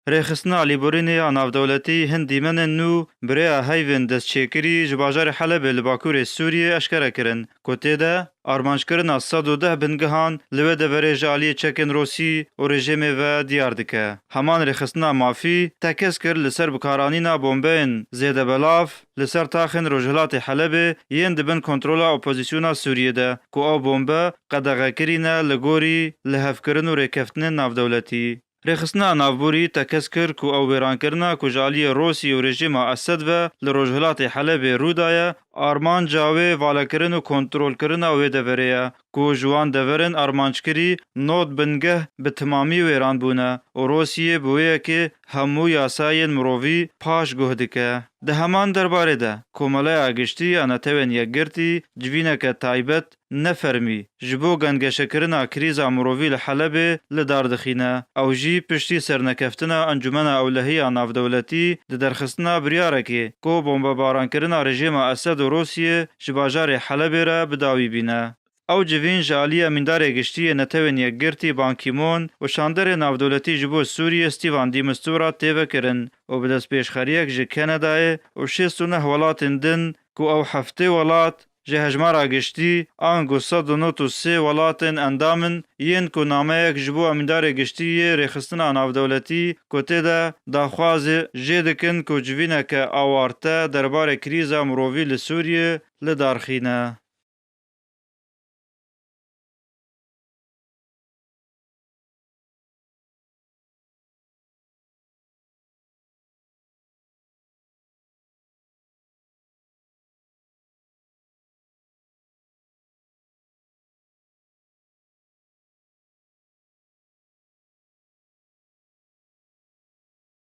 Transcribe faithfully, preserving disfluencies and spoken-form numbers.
Rêxistina Lêborînê ya Navdewletî hin dîmenên nû bi rêya heyvên destçêkirî ji bajarê Helebê li bakurê Sûriyê eşkere kirin, ku tê de armanckirina sed û deh bingehan li wê deverê ji aliyê çekên Rûsî û rejîmê ve diyar dike. Heman rêxistina mafî tekez kir li ser bikaranîna bombeyên zêdebelav li ser taxên rojhilatê Helebê yên di bin kontrola opozîsyona Sûriyê de, ku ew bombe qedexekirî ne li gorî lihevkirin û rêkeftinên navdewletî. Rêxistina navborî tekez kir ku ew wêrankirina ku ji aliyê Rûsî û rejîma Esed ve li rojhilatê Helebê rû daye, armanca wê valekirin û kontrolkirina wê deverê ye, ku ji wan deverin armanckirî nod bingeh bi timamî wêran bûne û Rûsiyê bi wê yekê hemû yasayên mirovî paş guh dike. Di heman derbarê de, Komeleya Giştî ya Netewên Yekgirtî civîneke taybet ne fermî ji bo gengeşekirina krîza mirovî li Helebê li dar dixîne. Ew jî piştî sernekeftina Encûmena Ewlehî ya Navdewletî di derxistina biryarekê ku bombebarankirina rejîma Esed û Rûsiyê ji bajarê Helebê re bi dawî bîne. Ew civîn ji aliyê Emîndarê Giştî yê Netewên Yekgirtî Ban Ki-moon û şanderê navdewletî ji bo Sûriyê Stephen de Mistura tê vekirin û bi destpêşxeriyek ji Kanadayê û şêst û neh welatên din ku ew heftê welat ji hejmara giştî, ango sed û nod û sê welatên endam in, yên ku nameyek ji bo Emîndarê Giştî yê Rêxistina Navdewletî ku tê de daxwazê jê dikin ku civîneke awarte derbarê krîza mirovî li Sûriyê li dar xîne.